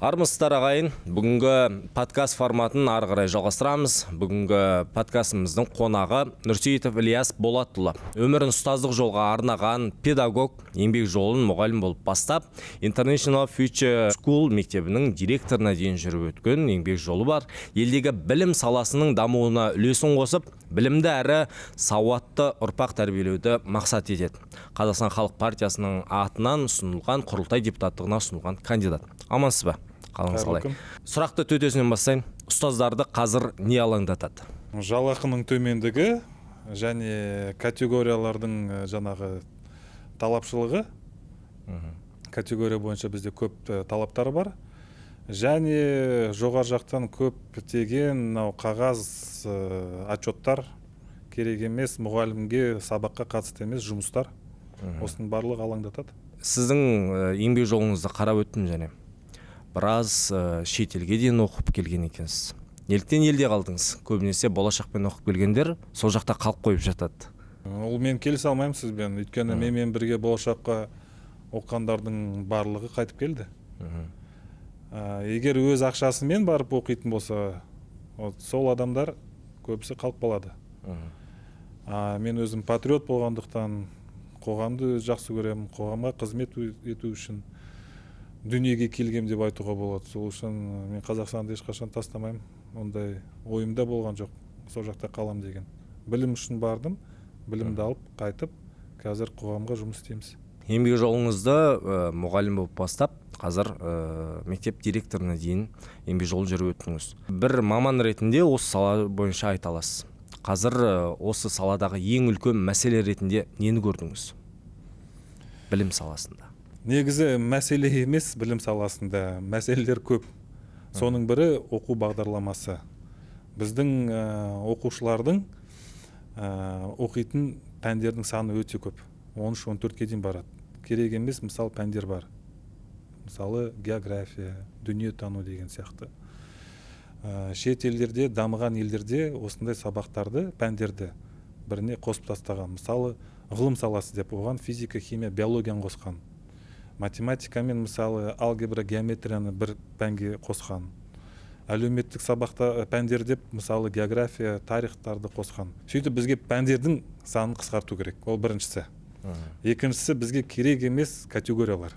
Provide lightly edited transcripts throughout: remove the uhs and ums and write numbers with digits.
Армысыздар, ағайын! Бүгінгі подкаст форматын ары қарай жалғастырамыз. Бүгінгі подкастымыздың қонағы Нұрсейітов Ілияс Болатұлы. Өмірін ұстаздық жолға арнаған педагог, еңбек жолын мұғалім болып бастап, International Future School мектебінің директорына дейін жүріп өткен еңбек жолы бар. Елдегі білім саласының дамуына үлесін қосып, білімді әрі сауатты ұрпақ тәрбиелеуді мақсат етеді. Қазақстан Халық партиясының атынан ұсынылған, құрылтай депутаттығына ұсынылған кандидат. Амансыз ба? Қалыңыз Қайырлы қалай? күн. Сұрақты төтесінен бастайын. Ұстаздарды қазір не алаңдатады? Жалақының төмендігі және категориялардың жаңағы талапшылығы. Категория бойынша бізде көп талаптар бар және жоғары жақтан көптеген мынау қағаз, отчеттар, керек емес, мұғалімге сабаққа қатысты емес жұмыстар, осының барлығы алаңдатады. Сіздің еңбек жолыңызды қарап өттім және біраз шетелге дейін оқып келген екенсіз. Неліктен елде қалдыңыз? Көбінесе Болашақпен оқып келгендер сол жақта қалып қойып жатады. Ол мен келісе алмаймын сізбен, өйткені менімен бірге Болашаққа оқығандардың барлығы қайтып келді. Егер өз ақшасымен барып оқитын болса, вот сол адамдар көбісі қалып қалады. А мен өзім патриот болғандықтан, қоғамды жақсы көремін, қоғамға қызмет ету үшін дүниеге келгем деп айтуға болады. Сол үшін мен Қазақстанды ешқашан тастамаймын, ондай ойымда болған жоқ сол жақта қалам деген. Білім үшін бардым, білімді алып қайтып, қазір қоғамға жұмыс істейміз. Еңбек жолыңызды мұғалім болып бастап, қазір мектеп директорына дейін еңбек жолын жүріп өттіңіз. Бір маман ретінде осы сала бойынша айта аласыз, қазір осы саладағы ең үлкен мәселе ретінде нені көрдіңіз білім саласында? Негізі мәселе емес, білім саласында мәселелер көп. Соның бірі — оқу бағдарламасы. Біздің оқушылардың оқитын пәндердің саны өте көп, 13-14-ке дейін барады. Керек емес, мысалы, пәндер бар, мысалы, география, дүниетану деген сияқты. Шет елдерде, дамыған елдерде осындай сабақтарды, пәндерді біріне қосып тастаған. Мысалы, ғылым саласы деп оған физика, химия, биологияны қосқан, математика мен, мысалы, алгебра, геометрияны бір пәнге қосқан, әлеуметтік сабақта пәндер деп, мысалы, география, тарихтарды қосқан. Сөйтіп бізге пәндердің санын қысқарту керек, ол біріншісі. Екіншісі — бізге керек емес категориялар.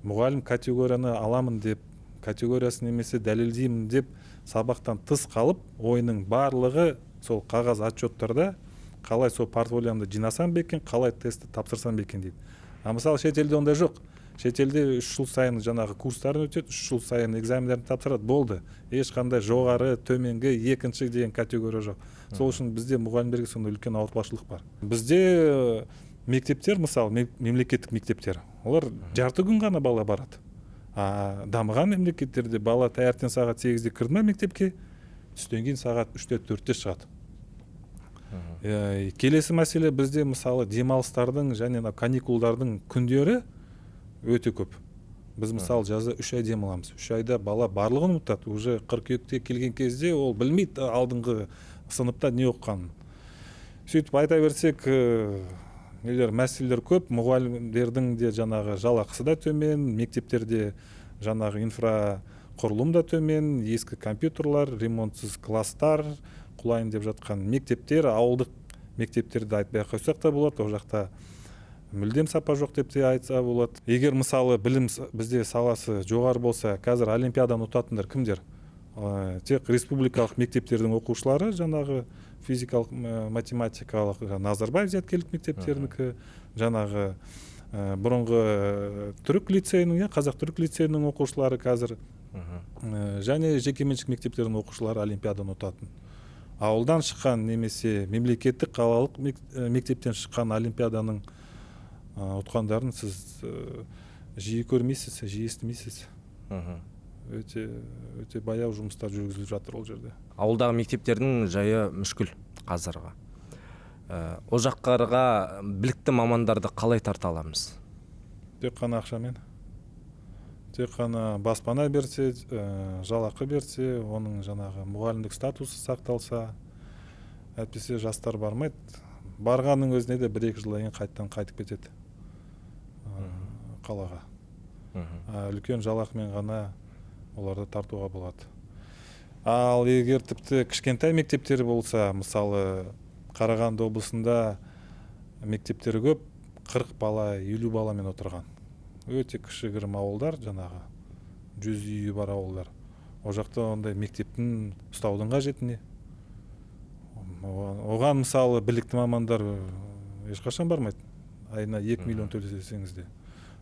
Мұғалім категорияны аламын деп, категориясын немесе дәлелдеймін деп сабақтан тыс қалып, ойының барлығы сол қағаз отчеттарда, қалай сол портфолиомды жинасам ба екен, қалай тестті тапсырсам ба екен дейді. А мысалы, шетелде ондай жоқ. Шетелде 3 жыл сайын жаңағы курстарын өтеді, 3 жыл сайын экзамендерін тапсырады, болды. Ешқандай жоғары, төменгі, екінші деген категория жоқ. Сол үшін бізде мұғалімдерге сондай үлкен ауыртпашылық бар. Бізде мектептер, мысалы, мемлекеттік мектептер, олар жарты күн ғана бала барады. А дамыған мемлекеттерде бала таңертең сағат 8-де кірді ма мектепке, түстен кейін сағат 3-те, 4-те шығады. Келесі мәселе: бізде, мысалы, демалыстардың және мына каникулдардың күндері өте көп. Біз, мысалы, жазда 3 ай демаламыз. 3 айда бала барлығын ұмытады уже. Қыркүйекте келген кезде ол білмейді алдыңғы сыныпта не оқығанын. Сөйтіп айта берсек, нелер, мәселелер көп. Мұғалімдердің де жаңағы жалақысы да төмен, мектептерде жаңағы инфрақұрылым да төмен, ескі компьютерлар, ремонтсыз класстар, құлайын деп жатқан мектептер. Ауылдық мектептерді айтпай ақ қойсақ та болады, ол жақта мүлдем сапа жоқ деп те айтса болады. Егер, мысалы, білім бізде саласы жоғары болса, қазір олимпиаданы ұтатындар кімдер? Тек республикалық мектептердің оқушылары, жаңағы физикалық, математикалық, жаңағы Назарбаев зияткерлік мектептерінікі, жаңағы бұрынғы түрік лицейінің, иә, қазақ түрік лицейінің оқушылары қазір және жекеменшік мектептердің оқушылары олимпиаданы ұтатын. Ауылдан шыққан немесе мемлекеттік қалалық мектептен шыққан олимпиаданың ұтқандарын сіз жиі көрмейсіз, жиі естімейсіз. Өте өте баяу жұмыстар жүргізіліп жатыр ол жерде. Ауылдағы мектептердің жайы мүшкіл қазіргі. Ол жақтарға білікті мамандарды қалай тарта аламыз? Тек қана ақшамен. Тек қана баспана берсе, жалақы берсе, оның жаңағы мұғалімдік статусы сақталса. Әйтпесе жастар бармайды. Барғанның өзіне де 1-2 жылдан кейін қайтадан қайтып кетеді қалаға. Үлкен жалақымен ғана. Оларды тартуға болады. Ал егер тіпті кішкентай мектептер болса, мысалы, Қарағанды облысында мектептер көп, 40 бала, 50 баламен отырған. Өте кішігірім ауылдар, жаңағы 100 үйі бар ауылдар. Ол жақта ондай мектептің ұстаудың қажеті не? Оған мысалы, білікті мамандар ешқашан бармайды. Айына 2 миллион төлесеңіз де.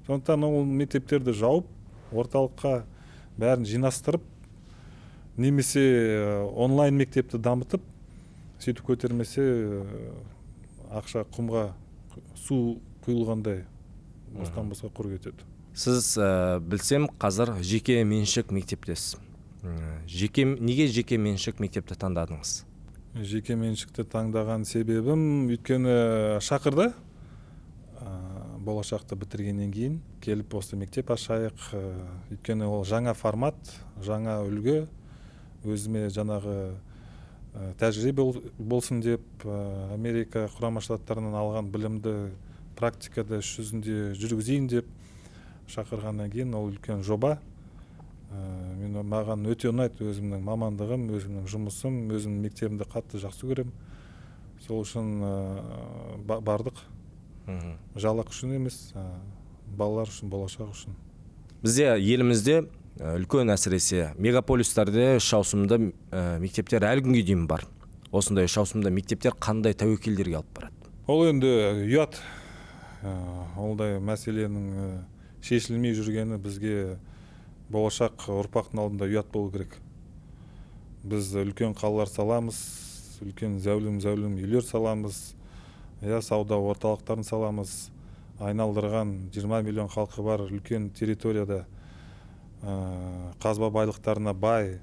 Сондықтан ол мектептерді жауып, орталыққа бәрін жинастырып, немесе онлайн мектепті дамытып, сөйтіп көтермесе, ақша құмға су құйылғандай бостан босқа құр кетеді. Сіз, білсем, қазір жеке меншік мектептесіз. Жеке, неге жеке меншік мектепті таңдадыңыз? Жеке меншікті таңдаған себебім, өйткені шақырды. Болашақты бітіргеннен кейін келіп осы мектеп ашайық. Өйткені ол жаңа формат, жаңа үлгі, өзіме жаңағы тәжірибе болсын деп, Америка Құрама Штаттарынан алған білімді практикада іс жүзінде жүргізейін деп шақырғаннан кейін, ол үлкен жоба. Мен, маған өте ұнайды өзімнің мамандығым, өзімнің жұмысым, өзімнің мектебімді қатты жақсы көремін. Сол үшін бардық. Жалақы үшін емес, балалар үшін, болашақ үшін. Бізде елімізде үлкен, әсіресе мегаполистерде үш ауысымды мектептер әлі күнге дейін бар. Осындай үш ауысымды мектептер қандай тәуекелдерге алып барады? Ол енді ұят. Ондай мәселенің шешілмей жүргені бізге, болашақ ұрпақтың алдында ұят болу керек. Біз үлкен қалалар саламыз, үлкен зәулім зәулім үйлер саламыз, иә, сауда орталықтарын саламыз. Айналдырған 20 миллион халқы бар үлкен территорияда, қазба байлықтарына бай,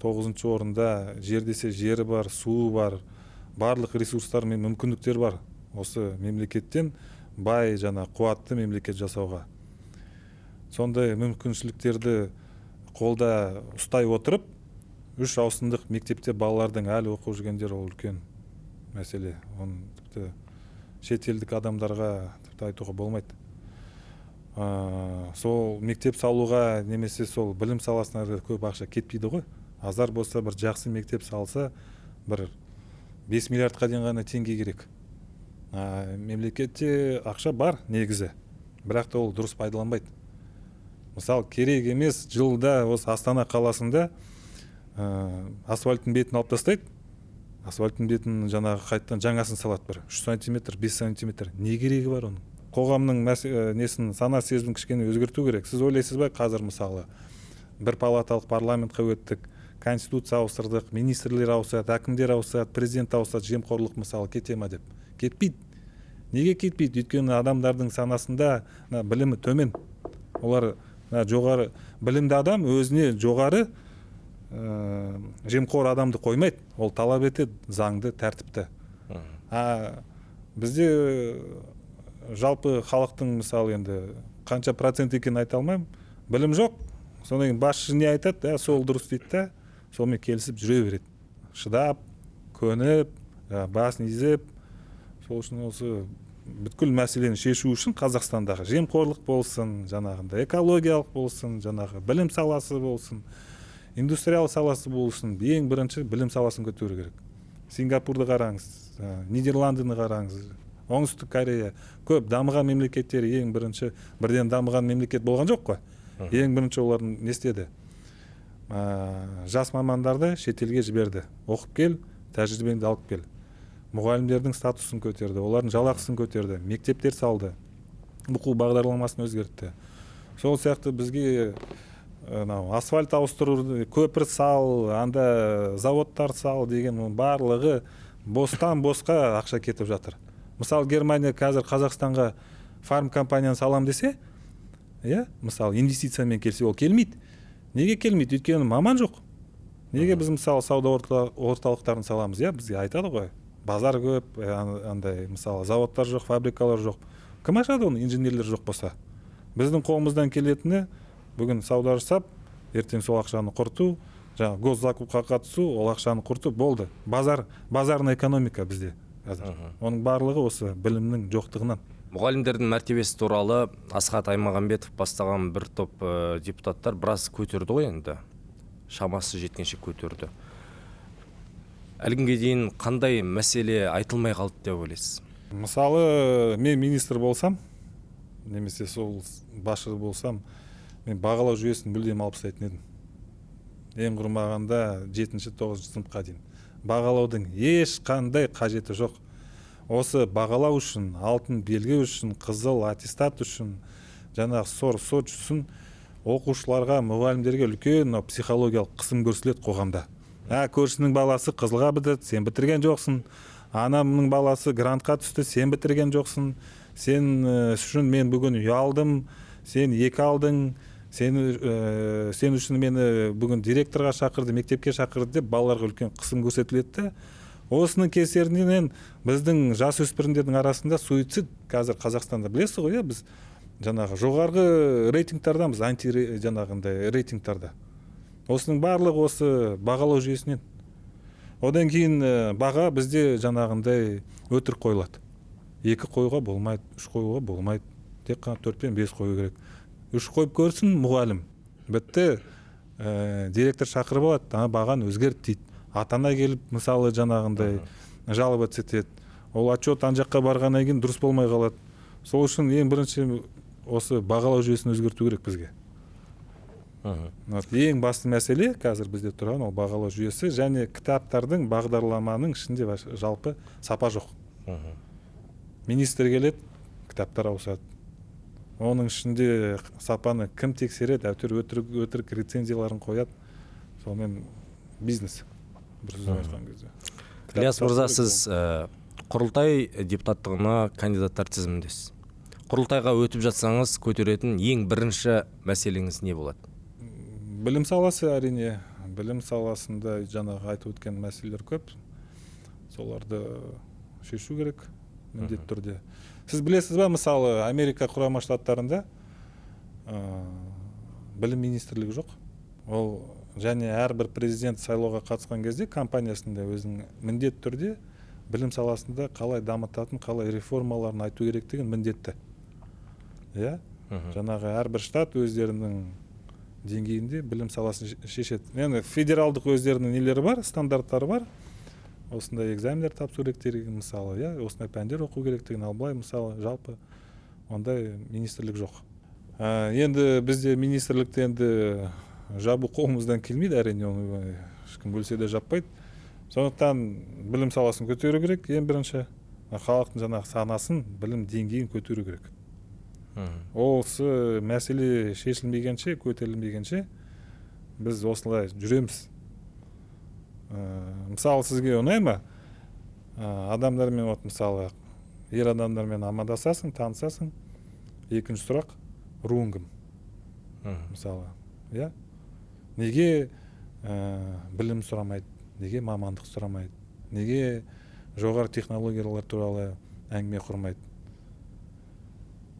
тоғызыншы орында, жер десе жері бар, суы бар, барлық ресурстар мен мүмкіндіктер бар осы мемлекеттен бай жаңа қуатты мемлекет жасауға. Сондай мүмкіншіліктерді қолда ұстай отырып, үш ауысымдық мектепте балалардың әлі оқып жүргендері, ол үлкен мәселе. Оны тіпті шетелдік адамдарға тіпті айтуға болмайды. Сол мектеп салуға немесе сол білім саласына да көп ақша кетпейді ғой. Азар болса, бір жақсы мектеп салса, бір 5 миллиардқа дейін ғана теңге керек. Мемлекетте ақша бар негізі, бірақ та ол дұрыс пайдаланбайды. Мысалы, керек емес жылда осы Астана қаласында асфальттың бетін алып тастайды, асфальттың бетін жаңағы қайтадан жаңасын салады, бір 3 сантиметр, 5 сантиметр. Не керегі бар оның? Қоғамның несін, сана сезімін кішкене өзгерту керек. Сіз ойлайсыз ба, қазір, мысалы, бір палаталық парламентқа өттік, конституция ауыстырдық, министрлер ауысады, әкімдер ауысады, президент ауысады, жемқорлық, мысалы, кете ма деп? Кетпейді. Неге кетпейді? Өйткені адамдардың санасында мына білімі төмен. Олар, мына жоғары білімді адам өзіне жоғары жемқор адамды қоймайды, ол талап етеді заңды, тәртіпті. А бізде жалпы халықтың, мысалы, енді қанша процент екенін айта алмаймын, білім жоқ. Содан кейін басшы не айтады да, сол дұрыс дейді да, сонымен келісіп жүре береді, шыдап, көніп, басын изеп. Сол үшін осы бүткіл мәселені шешу үшін, Қазақстандағы жемқорлық болсын, жаңағындай экологиялық болсын, жаңағы білім саласы болсын, индустриал саласы болсын, ең бірінші білім саласын көтеру керек. Сингапурды қараңыз, Нидерландыны қараңыз, Оңтүстік Корея, көп дамыған мемлекеттер. Ең бірінші, бірден дамыған мемлекет болған жоқ қой. Ең бірінші олар не істеді? Жас мамандарды шетелге жіберді: оқып кел, тәжірибеңді алып кел. Мұғалімдердің статусын көтерді, олардың жалақысын көтерді, мектептер салды, оқу бағдарламасын өзгертті. Сол сияқты бізге мынау асфальт ауыстыру, көпір сал, анда заводтар сал деген, оның барлығы бостан босқа ақша кетіп жатыр. Мысалы, Германия қазір Қазақстанға фарм компанияны салам десе, иә, мысалы, инвестициямен келсе, ол келмейді. Неге келмейді? Өйткені маман жоқ. Неге біз, мысалы, сауда орталықтарын саламыз, иә? Бізге айтады ғой, базар көп, андай, мысалы, заводтар жоқ, фабрикалар жоқ. Кім ашады оны, инженерлер жоқ болса? Біздің қолымыздан келетіні бүгін сауда жасап, ертең сол ақшаны құрту, жаңағы госзакупқа қатысу, ол ақшаны құрту болды. Базар, базарная экономика бізде қазір. Оның барлығы осы білімнің жоқтығынан. Мұғалімдердің мәртебесі туралы Асхат Аймағамбетов бастаған бір топ депутаттар біраз көтерді ғой енді. шамасы жеткенше көтерді. Әлі күнге дейін қандай мәселе айтылмай қалды деп ойлайсыз? Мысалы, мен министр болсам, немесе сол басшы болсам, мен бағалау жүйесін мүлдем алып тастайтын едім. Ең құрмағанда 7-9 сыныпқа дейін. Бағалаудың ешқандай қажеті жоқ. Осы бағалау үшін, алтын белгі үшін, қызыл аттестат үшін, жаңағы сор сот үшін оқушыларға, мұғалімдерге үлкен психологиялық қысым көрсетіледі қоғамда. Көршінің баласы қызылға бітірді, сен бітірген жоқсың. Анамның баласы грантқа түсті, сен бітірген жоқсың. Сен үшін мен бүгін ұялдым, сен 2 алдың, сен үшін мені бүгін директорға шақырды, мектепке шақырды деп балаларға үлкен қысым көрсетіледі. Осының кесірінен біздің жасөспірімдердің арасында суицид қазір Қазақстанда, білесіз ғой, біз жаңағы жоғарғы рейтингтардамыз, анти жаңағындай рейтингтарда. Осының барлығы осы бағалау жүйесінен. Одан кейін баға бізде жаңағындай өтірік қойылады. 2 қоюға болмайды, 3 қоюға болмайды. Тек қана 4 пен 5 қою керек. 3 қойып көрсін мұғалім. Бітті, директор шақырып алады, ана бағаны өзгерт дейді. Ата-ана келіп, мысалы, жаңағындай жалоба етеді. Ол отчет ан жаққа барғаннан кейін дұрыс болмай қалады. Сол үшін ең бірінші осы бағалау жүйесін өзгерту керек бізге. Ең басты мәселе қазір бізде тұрған ол бағалау жүйесі және кітаптардың, бағдарламаның ішінде жалпы сапа жоқ. Министр келеді, кітаптар ауысады. Оның ішінде сапаны кім тексереді, әйтеуір өтірік рецензияларын қояды. Сонымен бизнес, бір сөзбен айтқан кезде. Ілияс мырза, сіз құрылтай депутаттығына кандидаттар тізіміндесіз. Құрылтайға өтіп жатсаңыз, көтеретін ең бірінші мәселеңіз не болады? Білім саласы, әрине. Білім саласында жаңағы айтып өткен мәселелер көп. Соларды шешу керек міндетті түрде. Сіз білесіз ба, мысалы, Америка Құрама Штаттарында білім министрлігі жоқ. Ол және әрбір президент сайлауға қатысқан кезде компаниясында өзінің міндетті түрде білім саласында қалай дамытатын, қалай реформаларын айту керектігін міндетті. Иә? Жаңағы әрбір штат өздерінің деңгейінде білім саласын шешеді. Яғни федералдық өздерінің нелері бар, стандарттары бар. Осындай экзамендер тапсыру керектігін, мысалы, иә, осындай пәндер оқу керектігін, ал былай, мысалы, жалпы ондай министрлік жоқ. Енді бізде министрлікті енді жабу қолымыздан келмейді, әрине, оны ешкім бөлсе де жаппайды. Сондықтан білім саласын көтеру керек, ең бірінші халықтың жаңағы санасын, білім деңгейін көтеру керек. Осы мәселе шешілмегенше, көтерілмегенше біз осылай жүреміз. Мысалы, сізге ұнай ма? Адамдармен, вот, мысалы, ер адамдармен амандасасың, танысасың. Екінші сұрақ, руың кім? Мысалы, иә? Неге білім сұрамайды, неге мамандық сұрамайды, неге жоғары технологиялар туралы әңгіме құрмайды?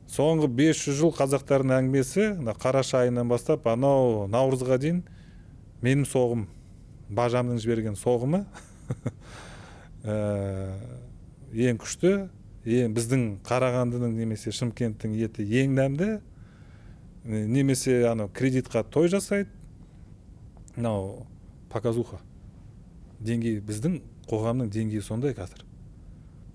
Соңғы 500 жыл қазақтардың әңгімесі, мына қараша айынан бастап анау наурызға дейін менің соғым, бажамның жіберген соғымы ең күшті, ең біздің Қарағандының немесе Шымкенттің еті ең дәмді, немесе анау кредитқа той жасайды, мынау показуха. Деңгейі, біздің қоғамның деңгейі сондай қазір.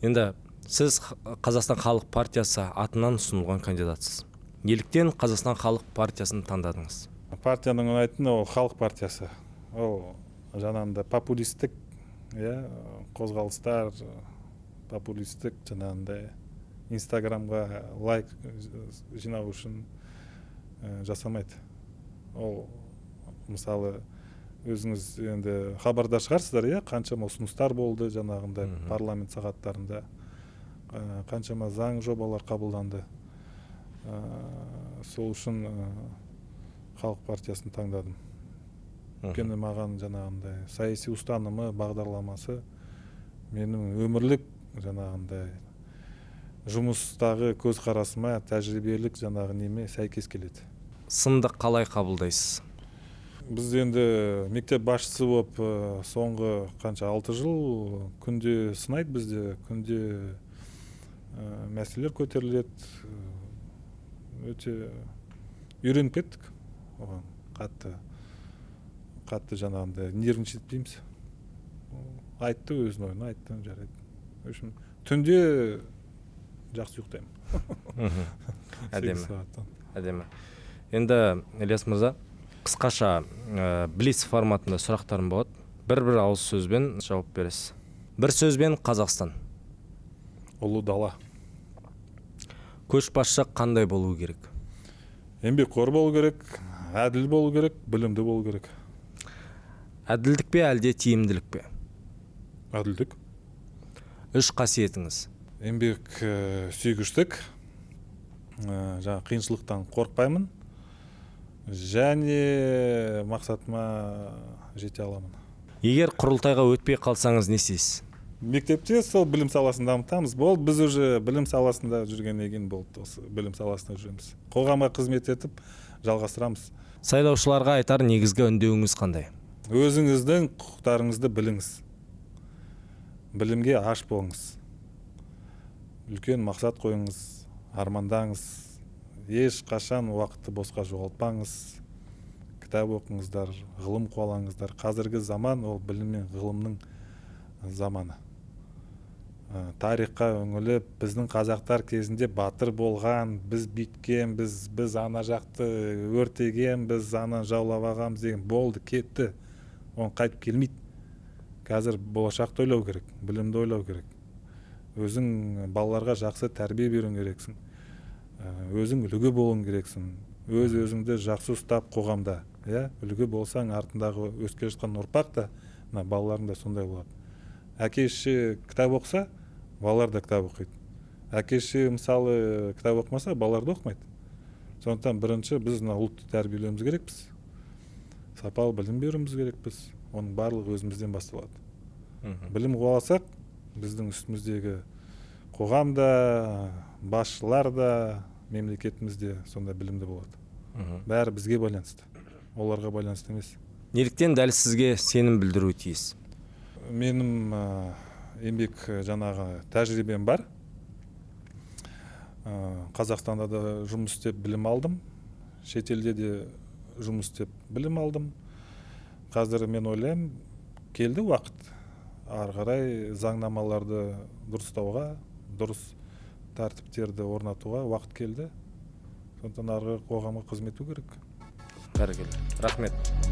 Енді сіз Қазақстан Халық партиясы атынан ұсынылған кандидатсыз. Неліктен Қазақстан Халық партиясын таңдадыңыз? Партияның ұнайтыны ол Халық партиясы. Ол жаңағындай популистік, иә, қозғалыстар, популистік жаңағындай Инстаграмға лайк жинау үшін жасамайды. Ол, мысалы, өзіңіз енді хабардар шығарсыздар, иә, қаншама ұсыныстар болды жаңағындай парламент сағаттарында, қаншама заң жобалар қабылданды. Сол үшін Халық партиясын таңдадым. Өйткені маған жаңағындай саяси ұстанымы, бағдарламасы менің өмірлік жаңағындай жұмыстағы көзқарасыма, тәжірибелік жаңағы неме сәйкес келеді. Сынды қалай қабылдайсыз? Біз енді мектеп басшысы болып соңғы қанша 6 жыл күнде сынайды бізде, күнде мәселелер көтеріледі. Өте үйреніп кеттік оған, қатты Қатты жаңағындай нервничать етпейміз. Айтты, өзінің ойын айтты, жарайды. В общем, түнде жақсы ұйықтаймын. Әдемі. 8 сағаттан. Әдемі. Енді, Ілияс мырза, қысқаша блиц форматында сұрақтарым болады. Бір бір ауыз сөзбен жауап бересіз. Бір сөзбен, Қазақстан? Ұлы дала. Көшбасшы қандай болу керек? Еңбекқор болу керек, әділ болу керек, білімді болу керек. Әділдік пе, әлде тиімділік пе? Әділдік. Үш қасиетіңіз? Еңбек сүйгіштік, жаңағы қиыншылықтан қорықпаймын және мақсатыма жете аламын. Егер құрылтайға өтпей қалсаңыз, не істейсіз? Мектепте сол білім саласын дамытамыз, болды. Біз уже білім саласында жүргеннен кейін, болды, осы білім саласында жүреміз, қоғамға қызмет етіп жалғастырамыз. Сайлаушыларға айтар негізгі үндеуіңіз қандай? Өзіңіздің құқықтарыңызды біліңіз, білімге аш болыңыз, үлкен мақсат қойыңыз, армандаңыз, ешқашан уақытты босқа жоғалтпаңыз, кітап оқыңыздар, ғылым қуалаңыздар. Қазіргі заман ол білім мен ғылымның заманы. Тарихқа үңіліп, біздің қазақтар кезінде батыр болған, біз бүйткен, біз ана жақты өртеген, біз ана жаулап алғанбыз деген болды, кетті, оны қайтып келмейді. Қазір болашақты ойлау керек, білімді ойлау керек, өзің балаларға жақсы тәрбие беруің керексің, өзің үлгі болуың керексің, өз өзіңді жақсы ұстап, қоғамда, иә, үлгі болсаң, артындағы өсіп келе жатқан ұрпақ та, мына балаларың да сондай болады. Әке шеше кітап оқыса, балалар да кітап оқиды. Әке шеше, мысалы, кітап оқымаса, балалар да оқымайды. Сондықтан бірінші біз мына ұлтты тәрбиелеуіміз керекпіз, сапалы білім беруіміз керекпіз. Оның барлығы өзімізден басталады. Білім қуаласақ, біздің үстіміздегі қоғам да, басшылар да, мемлекетіміз де сондай білімді болады. Бәрі бізге байланысты, оларға байланысты емес. Неліктен дәл сізге сенім білдіруі тиіс? Менің еңбек жаңағы тәжірибем бар. Қазақстанда да жұмыс істеп білім алдым, шетелде де жұмыс істеп білім алдым. Қазір мен ойлаймын, келді уақыт ары қарай заңнамаларды дұрыстауға, дұрыс тәртіптерді орнатуға уақыт келді. Сондықтан ары қарай қоғамға қызмет ету керек. Бәрекелді, рахмет.